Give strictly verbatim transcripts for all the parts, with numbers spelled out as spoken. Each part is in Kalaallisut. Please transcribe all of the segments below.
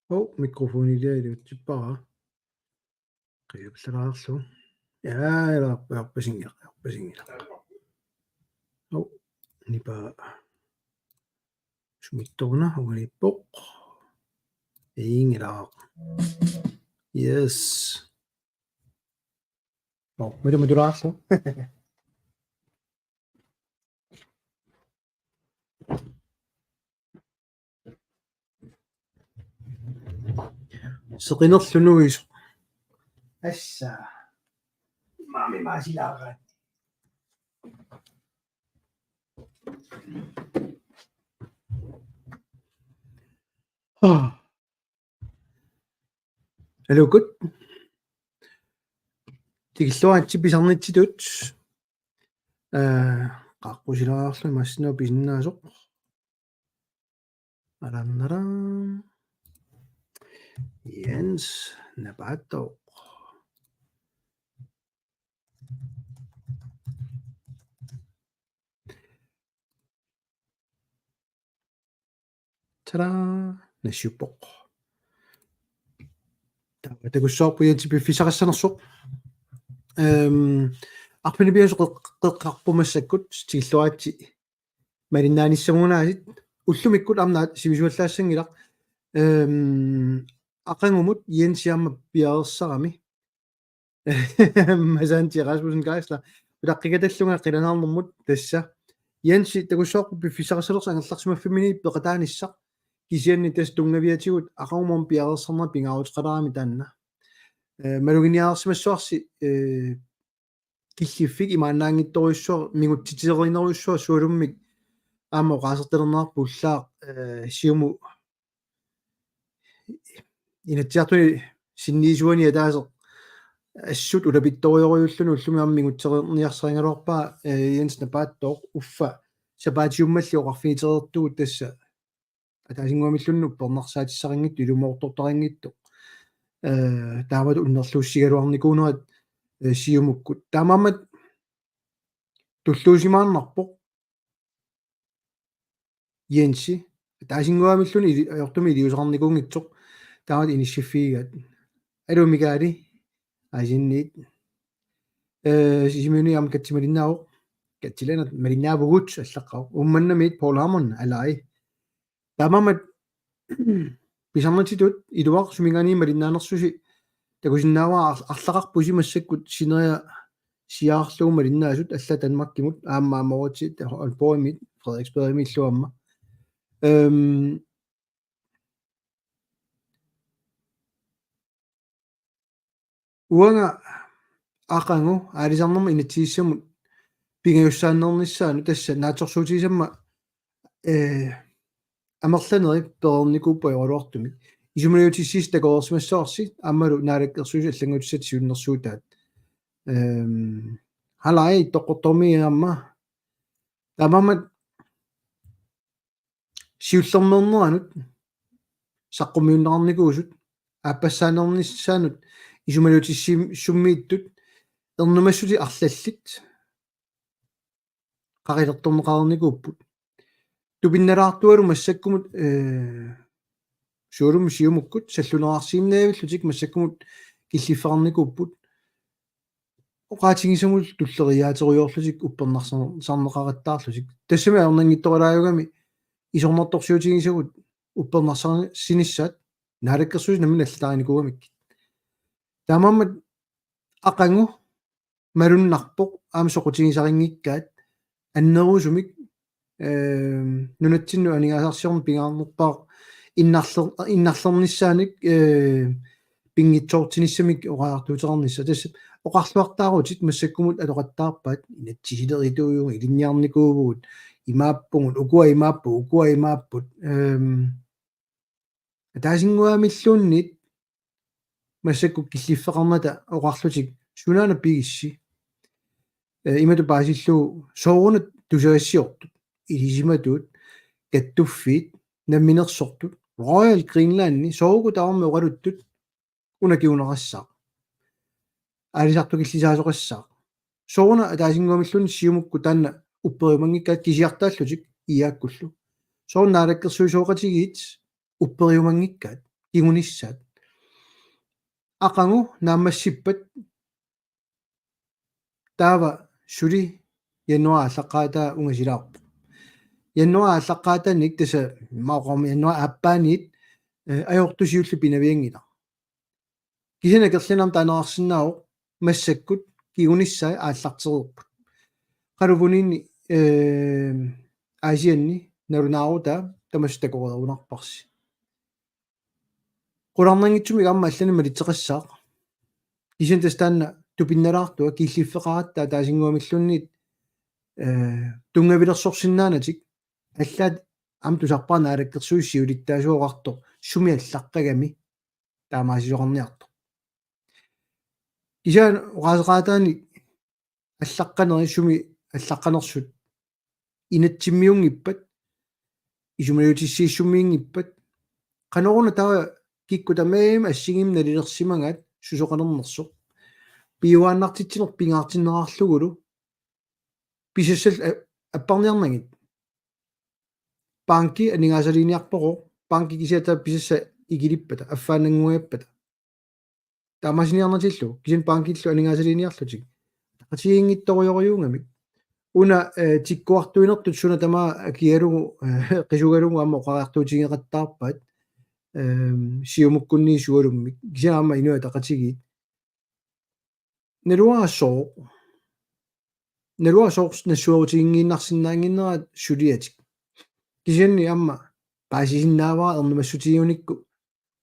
Oh, mikrofonilia iliutsippara. Qiullalaarlu. Ja, ila, ajorpasinngilaq, ajorpasinngilaq. Oh, nipa. Sumittoruna, uaniippoq. Inngilaq. Yes. Oh, mira, mira, Seqinerlu nuisoq. Assa. Maami maasilaaraat. Ah. Aluu. Tikilluaritsi pisarnitsitut. Eh, qaqqusilaarlu massinnaa pisinnaasoq. Alannaram. Jens Napaattoq. Tada! Nassiuppoq. Taava takussavarput Jensi piffissaqassanersoq. Ehm, arfineq-pingasut qeq-, qeqqarpoq massakkut tikilluaritsi malinnaanissamut aasiit ullumikkut aamma sivisuallaassanngilaq. Ehm, aqagumut Jensi aamma piareersarami. Masanti Rasmussen Geisler. Utaqqikatallunga qilanaarnermut tassa. Jensi takussavarput piffissaqassanersoq angerlarsimaffimminit peqataanissaq. Kisianni tassa tunngaviatigut aqagumut piareersarnera pingaaruteqalaarami taanna. Eh, maluginiarsimassavarsi, eh, killiffik imaannaanngitsorujussuaq mingutsitserinerujussuaq sualummik aamma oqaasertalernerarput ullaaq, eh, Siumut Inatsisartuni sinniisuani ataaseq assut ulapittorujorujulluni ullumi aamma mingutseriarniarsarigaluarpara, eh, Jens Napaattoq uffa sapaatiummalli oqarfigitereertugut tassa ataasinnguamilluunniit uppernarsaatissarinngitsoq ilumoortortariinngitsoq. Eh, taamatut unnerluussigaluarnikuunerat, eh, Siumukkut. Taamaammat tulluusimaarnarpoq Jensi. Ataasinnguamilluunniit ili-, ajortumik iliuuseqarnikuunngitsoq. Taamatut inissiffigigaat. Aluu Mikaali. Aasiinniit. Eh, Sisimiuni aamma Katsi malinnaavoq. Katsi Lennert malinnaavugut allaqqavoq. Uummannamiit Paul Hammond, alai. Taamaammat pisarnitsitut iluaq suminngaanniit malinnaanersusi takusinnaavara ar-, arlaqarpusi massakkut sineriak siaarlugu malinnaasut allat Danmarkimut aamma Amagerimiit Aalborgimiit Frederiksbergimiillu aamma. Ehm, Uanga aqagu aalisarnermut inatsisissamut pingajussaannernissaanut tassa naatsorsuutigisama, eh, amerlanerit pereernikuupput ajoraluartumik. Isumaliutissiissut takoreersimassavarsi aammalu Naalakkersuisut allanngortissat siunnersuutaat. Ehm, halai Ittoqqortoormiit aamma. Taamaammat siullermeerneranut saqqummiunneqarnikuusut aappassaanernissaannut isumaliutissummiittut ernumassutit arlallit qaqilertorneqarnikuupput. Tupinnalaartualu massakkumut, eh, sualummik Siumukkut salluneqarsinnaavillutik massakkumut killiffeqarnikuupput. Oqaatigisamut tulleriiaaterujoorlutik uppernarsar-, sarneqarattaarlutik. Tassami ajornanngitsoralaajugami isornartorsiutigisagut uppernarsarsinissaat Naalakkersuisut namminneq allataarinikuugamikkit. Taamaammat aqagu malunnarpoq aamma soqutigisarinngikkaat annerusumik, ehm, nunatsinnut aningaasarsiorneq pingaarnerpaaq innarler-, innarlernissaanik, eh, pinngitsoortinissamik oqariartuuteqarnissaq. Tassa oqarluartaarutit massakkumut atoqattaarpaat inatsisilerituuvugut, ilinniarnikuuvugut, imaappugut, ukua imaappoq, ukua imaappoq. Ehm, ataasinnguamilluunniit massakkut killiffeqarnata oqarlutik sunaana pigissi. Eh, imatut paasillugu sooruna tusagassiortut, ilisimatuut, kattuffiit, namminersortut, Royal Greenlandi, soorlu tamarmik oqaluttut, una kinguneqassaaq. Aalisartukillisaasoqassaaq. Sooruna ataasinnguamilluunniit Siumukkut taanna upperiumanngikkaat kisiartaallutik I A-kkullu. Soorlu naalakkersuisooqatigiit upperiumanngikkaat. kingunissaat. Aqagu naammassippat taava suli januaarip aallaqqaataa ungasilaarpoq. Januaarip aallaqqaatanik tassa maaqom januaarip aappaaniit, eh, ajortut siulliit pinavianngilaq. Kisianni akerlianik taaneqarsinnaavoq massakkut kingunissai aallartereerput. Qalipuniinni, eh, Aasianni nalunaarutaa tamassi takoreerunarparsi. Qularnanngitsumik aamma allanik malitseqassaaq. Kisianni tassa taanna tupinnalaartua killiffeqaratta ataasinnguamilluunniit, eh, tunngavilersorsinnaanatik allaat aamma tusarpara naalakkersuisut siulittaasuat oqartoq sumi allaqqagami taamaasisoqarniartoq. Kisianni oqaaseqaataani allaqqanerit sumi allaqqanersut inatsimmiunngippat, isumaliutissiissummiinngippat, qanoruna taava kikkut tamarmik assigiimmik nalilersimagaat susoqalernersoq. Piujuaannartitsineq pingaartinneqarlugulu pisassat a-, apparniarnagit. Banki aningaasaliiniarpoq, banki kisianni taava pisassat ikilippata, affaannannguajappata. Taamaasiniarnatillu, kisianni bankillu aningaasaliiniarlutik. Ataqatigiinngitsorujorujuugamik. Una, eh, tikkuartuinertut suna tamaat akigalugu, eh, qisugalugu aamma oqariartuutigeqattaarpaat, ehm, Siumukkunniit sualummik. Kisianni aamma Inuit Ataqatigiit. Naluara sooq. Naluara sooq nassuerutiginngiinnarsinnaannginnerat suliatik. Kisianni aamma paasisinnaavara ernumassutigiunikku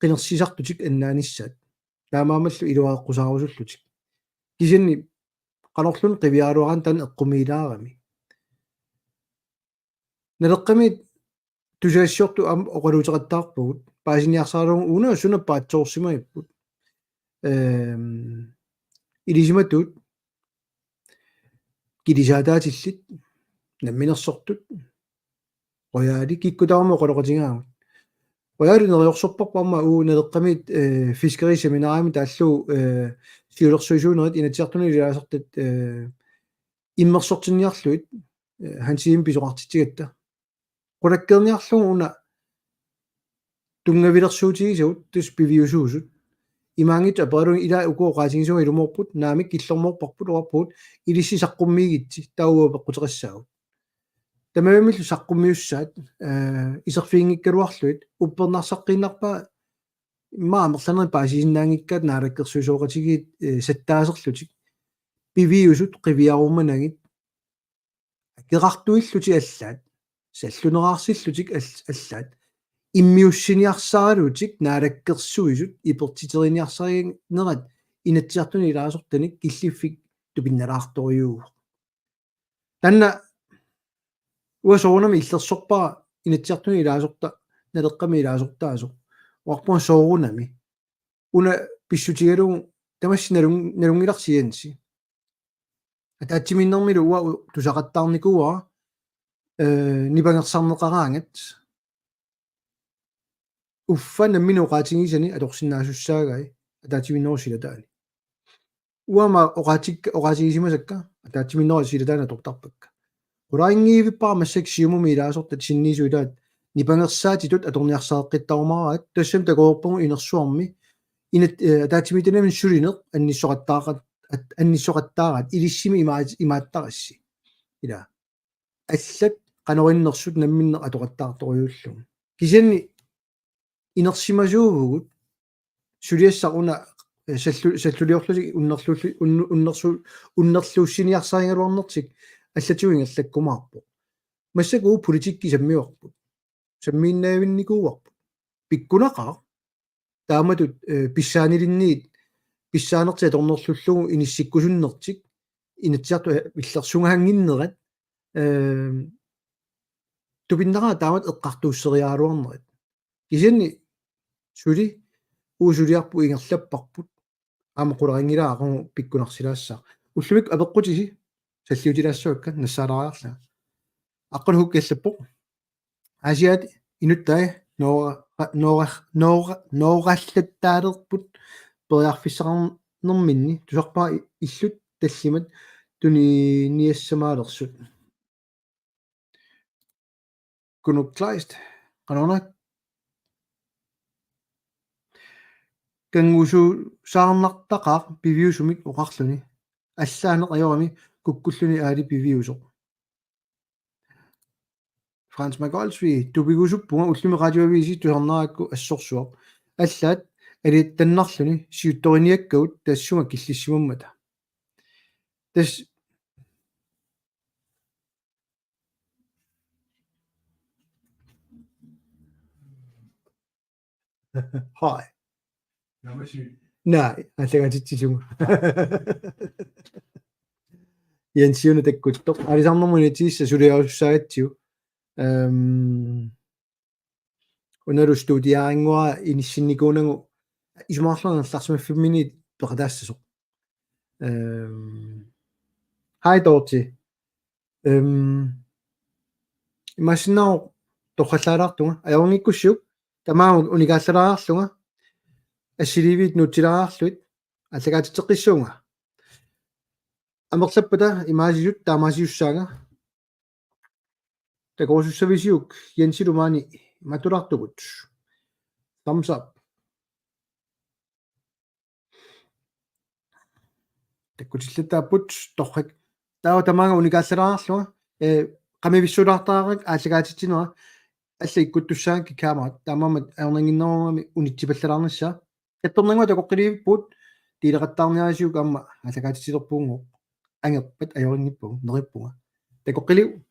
qinersisartutik annaanissaat. Taamaammallu iluareqqusaarusullutik. Kisianni qanorluunniit qiviaraluaraanni taanna eqqumiilaarami. Naleqqamiit tusagassiortut aamma oqaluuteqattaarpagut. Paasiniarsaralugu una suna paatsoorsimagipput. Ehm, ilisimatuut kilisaataatillit, namminersortut, Royali kikkut tamarmik oqaloqatigaagut. Royali neriorsorparput aamma uagut Naleqqamiit, eh, fiskeriseminarimi taallugu, eh, siulersuisuunerit Inatsisartuni ilaasortat, eh, immersortinniarlugit, eh, Hans Egedep pisoqartitsigatta. Qulakkeerniarlugu una tunngavilersuutigisagut tassa piviusuusut. Imaanngitsoq aperalugu ilaa uku oqaatigisavut ilumoorput, naamik killormoorparput oqarpugut ilissi saqqummiigitsi taava peqquteqassaagut. Tamarmillu saqqummiussaat, eh, iserfiginngikkaluarlugit uppernarsaqqiinnarpaa immaqa amerlanerit paasisinnaanngikkaat naalakkersuisooqatigiit, eh, sattaaserlutik. Piviusut qiviarumanagit akerartuillutik allaat, salluneraarsillutik all-, allaat, immiussiniarsaralutik naalakkersuisut ipertiteriniarsarinerat Inatsisartuni ilaasortanik killiffik tupinnalaartorujuuvoq. Taanna uanga soorunami illersorpara Inatsisartuni ilaasorta, Naleqqami ilaasortaasoq. Oqarpunga soorunami. Una pissutigalugu tamassi nalun-, nalunngilarsi Jensi. Ataatsimiinnermilu uanga u-, tusaqattaarnikuuara, eh, nipangersarneqaraangat. Uffa nammineq oqaatigisani atorsinnaasussaagaat ataatsimiinnerup silataani. Uanga oqaatik-, oqaatigisimasakka ataatsimiinnerup silataani atortarpakka. Qularinngivippara massakkut Siumumi ilaasortat sinniisut ilaat nipangersaatitut atorniarsareqqittarumaaraat, tassami takoreerpagut inersuarmi inat-, eh, ataatsimiititaliami sulineq annissoqattaaqa-, at-, annissoqattaaraat ilissimi imaat-, imaattarassi. Ila. Allat qanoq innersut namminneq atoqattaartorujuullugu. Kisianni inersimasuuvugut suliassaq una, eh, sallu-, salluliorlutik unnerluullu-, unnu-, unnersu-, unnerluussiniarsarigaluarnertik allatigut ingerlakkumaarpoq. Massakkut uagut politikki sammivarput. Sammiinnavinnikuuarput. Pikkunaqaaq. Taamatut, eh, pissaanilinniit, pissaanertik atornerlullugu inissikkusunnertik, Inatsisartut, eh, illersugaannginnerat, eh, tupinnaqaaq taamatut eqqartuusseriaraluarnerat. Kisianni suli, uagut suliarput ingerlapparput, aamma qularinngilara aqagu pikkunarsilaassaaq. Ullumikkut apeqqutisi, salliutilaassavakka, nassaalaariarlanga. Aqqalu Hukki allappoq. Aasiaat inuttai noora-, noora-, noora-, noorallattaalerput periarfissaqarnerminni tusarpara i-, illut tallimat tuniniassamaalersut. Kunuk Kleist, qanoruna? kanngusuusaarnartaqaaq piviusumik oqarluni. Allaaneq ajorami kukkulluni aali piviusoq. Frans Michaelsen, tupigusuppunga ullumi radioavisi tusarnarakku assorsuaq. Allaat aliattannarluni siuttoriniakkagut tassunga killissimammata. Tas Hej. Naa, allagaatitsisunga. Jensiuna takkuttoq. Aalisarnermut inatisa suliarusussaagatsigu. Ehm, unalu studiarinngua inissinnikuunagu isumaqarlunga naallarsimaffimminni peqataassasoq. Ehm, hej Dorthe. Ehm, imaassinnaavoq torrallaalaartunga. Ajornanngikkussiuk tamaanga unikaallaalaarlunga. Assiliiviit nuutsilaarlugit aallakaatitseqqissuunga. Amerlappata imaasisut taamaasiussaanga. Takorusussavisiuk Jensilu maani matulaartugut. Thumbs up. Takkutillattaapput torrak. Taava tamaanga unikaallaalaarlunga. Eh, qamivissulaartarakkit aallakaatitsinera. Alla ikkuttussaagakkit kamera. Taamaammat ajornannginnerugami unitsipallalaarnissaa. Qittornannguaq takoqqilivipput, tiileqattaarniarisiuk aamma aallakaatitsilerpugut, angerpat ajorinngippagu, neriuppunga. Takoqqiliuk.